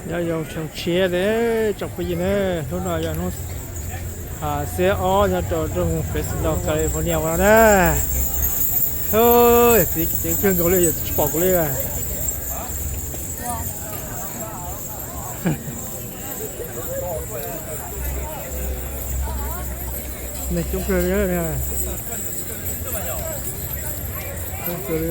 Nyob zoo xyoo tshiab ne, tsoom phooj ywg ne, hnub no yog hnub xiab ob nyob rau nroog Fresno, California ua no na. Txiv ceev kawg nkaus li, yog tsis pom kuv li. Neeg coob kawg li, coob kawg li.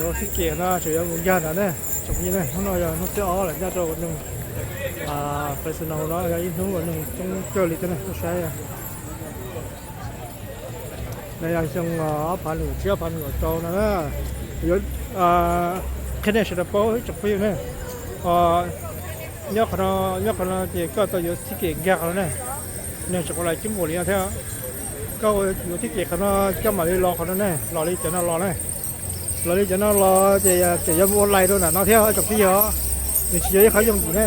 Yuav xib kem no tseem yuav mus nkag ntawd ne, tsoom phooj ywg ne, hnub no yog hnub xiab ob lawm nyob rau nroog Fresno no, yog ib hnub uas neeg coob kawg li thiab ne, koj saib. No yog xyoo ob phav nees nkaum tsib ob phav nees nkaum rau no na. Yuav qhia nej sawv daws paub ib tsoom phooj ywg ne, nyob qhov no, nyob qhov no ces koj tau yuav xib kem nkag qhov no ne. Neeg tseem ua lais coob npaum li no thiab. Koj yuav xib kem qhov no, koj mam li los qhov no ne, los li cov no los ne. Los li cov no los ces tseem yuav mus ua lais rau nram no thiab tsoom phooj ywg. Nws tsis yog ib qhov yooj yim ne,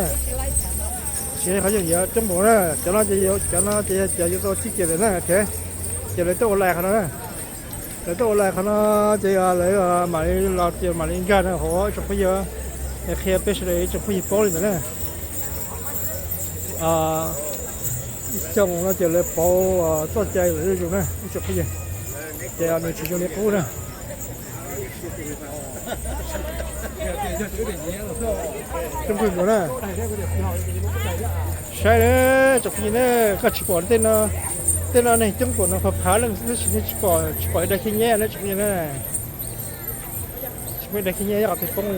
tsis yog ib qhov yooj yim coob npaum na. Cov no ces, cov no ces cov yuav tau xib kem lawm na, ces lawv tuaj ua lais qhov no na. Lawv tuaj ua lais qhov no ces lawv mam li los ces mam li nkag no hauv tsoom phooj ywg. Es qhia peb sawv daws ib tsoom phooj ywg paub li ntawd na. Ib xyoos no ces lawv pauv txoj cai lawm zuj zus na ib tsoom phooj ywg, ces nws tsis zoo li qub na. Coob kawg nkaus na. Saib tsoom phooj ywg ne, koj tsis pom tej no, tej no neeg coob npaum no phav phav leej xwb tab sis tsis pom, tsis pom ib daim khib nyiab na tsoom phooj ywg na. Tsis muaj ib daim khib nyiab ib qhov twg poob li.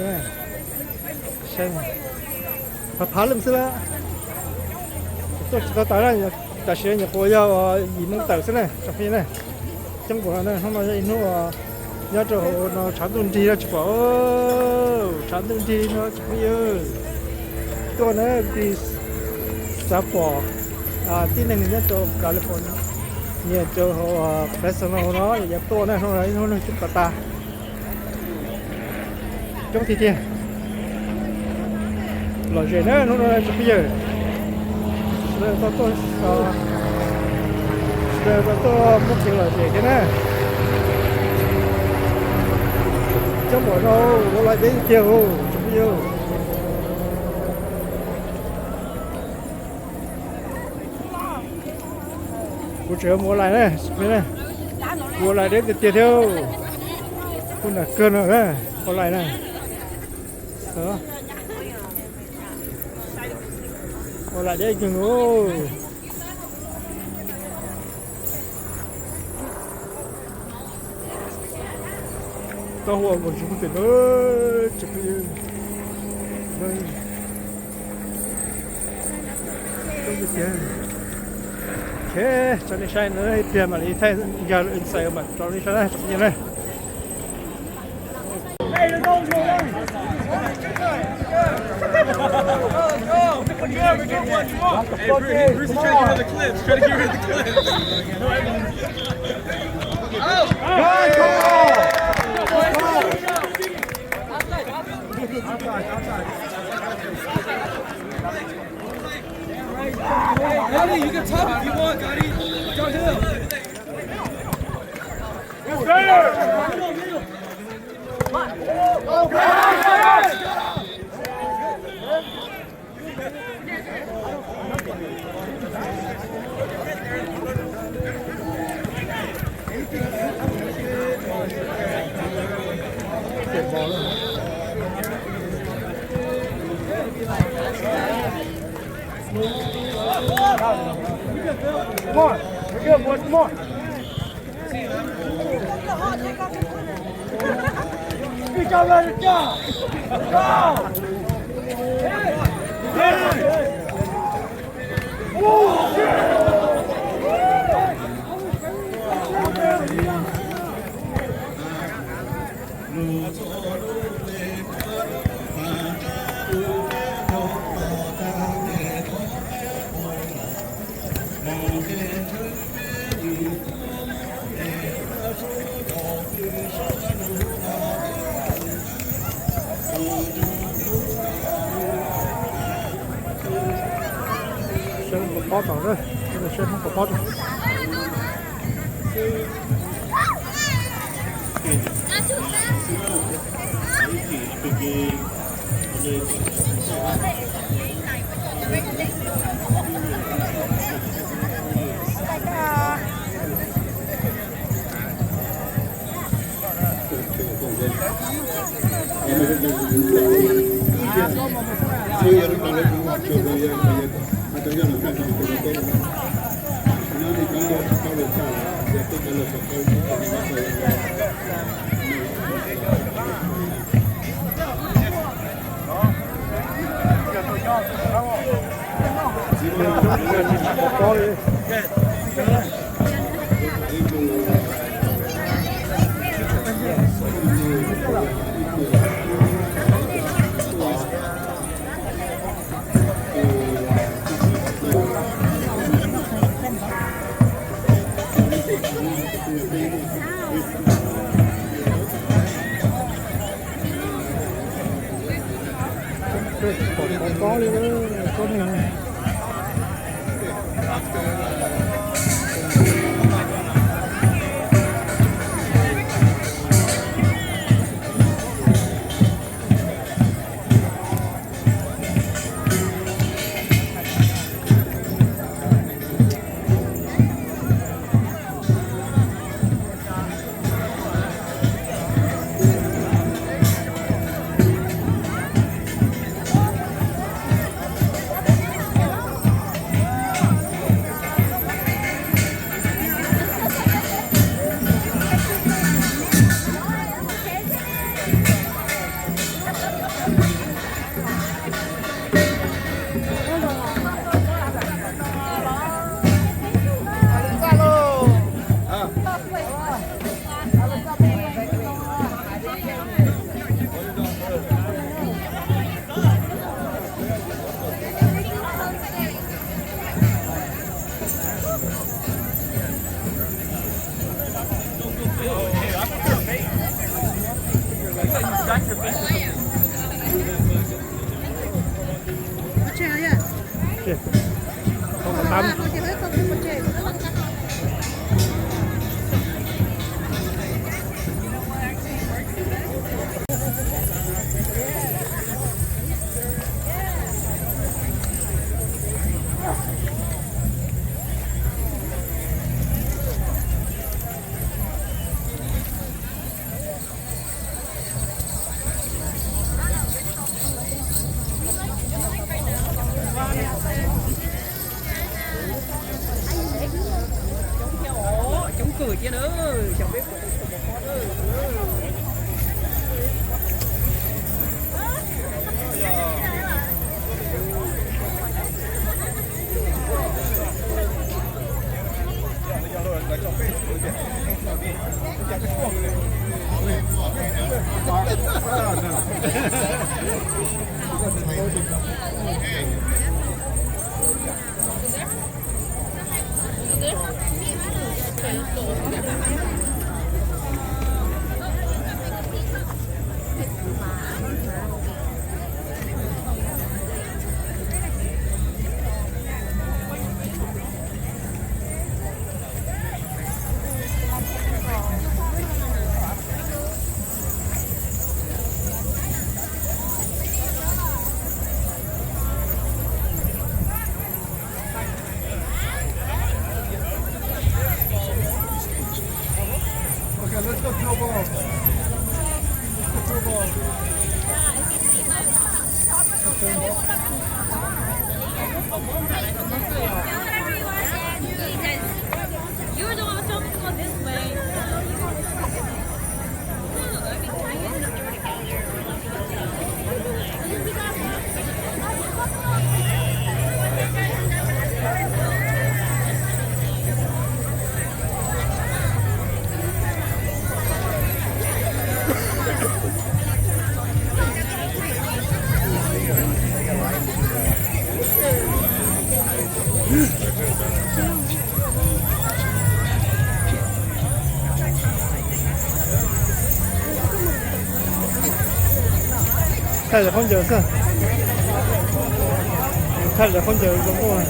Phav phav leej xwb lawm. Tuaj tsis tau tas na, tam sim no nyuam qhuav yog yim moo tawm xwb na tsoom phooj ywg na. Coob npaum no na, hnub no yog ib hnub nyob rau hauv no tshav ntuj nrig no tsis pom, tshav ntuj nrig no tsoom phooj ywg. Tuaj na, kuv xav pom tib neeg nyob rau California, nyiam rau hauv Fresno no yuav tuaj na, hnub no ib hnub neeg coob tas tas. Coob tiag tiag. Lom zem na hnub no tsoom phooj ywg. Sawv daws tau tuaj, sawv daws tau tuaj muaj kev lom zem thiab na. Coob npaum no ua lais deb tiag tiag tsoom phooj ywg. Kuv tseem yuav mus ua lais na, ua lais deb tiag tiag thiab. Kuv nam kawg no na, ua lais na. Ua lais deb kawg nkaus. Tau ua nkaus tsis muaj tes na, tsis pub. Tso nej saib no ib pliag mam li thaij nkag lawm ntxaws mam tso nej saib na tsoom phooj ywg na. Hey, Bruce, Bruce is trying to get rid of the clips. Trying to get rid of the clips. Gotti, you can talk if you want, Gotti. Downhill. Come on. We're good, boys. Come on. Good job, Roger. Good job. Go. Hey. Hey. Seb Hmoob Pov Pob tso, seb Hmoob Pov Pob tso. Coob kawg thiab na, xyov peb puas tau txog pov pob na. Thaij lawv khaub ncaws xwb. Thaij lawv khaub ncaws zoo nkauj.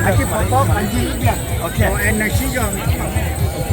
Hay que por favor, allí, ya. Ok. O en el sillón. Ok.